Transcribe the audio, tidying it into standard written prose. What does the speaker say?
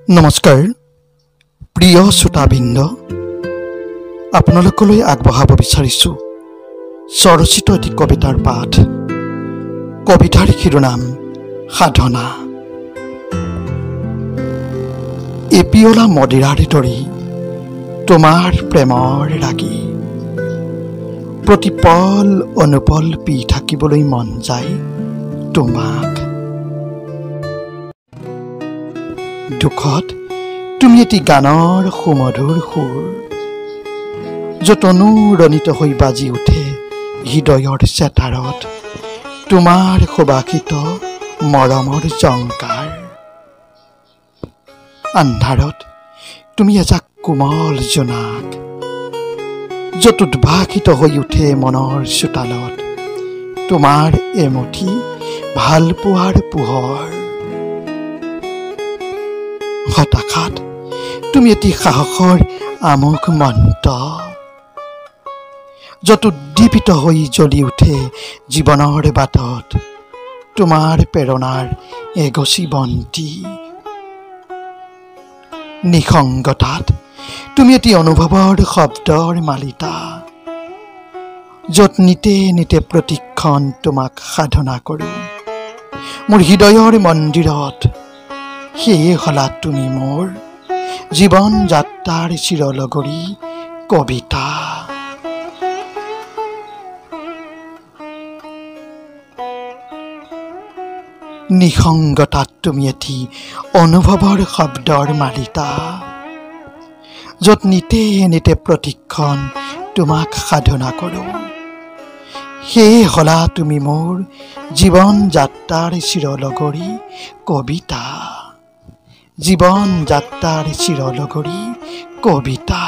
নমস্কাৰ প্ৰিয় শ্ৰোতাবৃন্দ, আপোনালোকলৈ আগবঢ়াব বিচাৰিছোঁ স্বৰচিত এটি কবিতাৰ পাঠ। কবিতাৰ শিৰোনাম সাধনা। এপিয়লা মদিৰাৰ দৰেই তোমাৰ প্ৰেমৰ ৰাগী, প্ৰতিপল অনুপল পি থাকিবলৈ মন যায় তোমাক। দুখত তুমি এটি গানৰ সুমধুৰ সুৰ, য'ত অনুৰণিত হৈ বাজি উঠে হৃদয়ৰ চেতাৰত তোমাৰ সুবাসিত মৰমৰ জংকাৰ। আন্ধাৰত তুমি এজাক কোমল জোনাক, য'ত উদ্ভাসিত হৈ উঠে মনৰ চোতালত তোমাৰ এমুঠি ভালপোৱাৰ পোহৰ। হতাশাত তুমি এটি সাহসৰ আমোঘ মন্ত্ৰ, য'ত উদ্দীপিত হৈ জ্বলি উঠে জীৱনৰ বাটত তোমাৰ প্ৰেৰণাৰ এগছি বন্তি। নিসংগতাত তুমি এটি অনুভৱৰ শব্দৰ মালিতা, য'ত নিতে নিতে প্ৰতিক্ষণ তোমাক সাধনা কৰোঁ মোৰ হৃদয়ৰ মন্দিৰত। সেয়ে হলা তুমি মোৰ জীৱন যাত্ৰাৰ চিৰলগৰী কবিতা। নিসংগতাত তুমি এটি অনুভৱৰ শব্দৰ মালিতা, য'ত নিতে নিতে প্ৰতিক্ষণ তোমাক সাধনা কৰোঁ। সেয়ে হলা তুমি মোৰ জীৱন যাত্ৰাৰ চিৰলগৰী কবিতা, জীৱন যাত্ৰাৰ চিৰলগৰী কবিতা।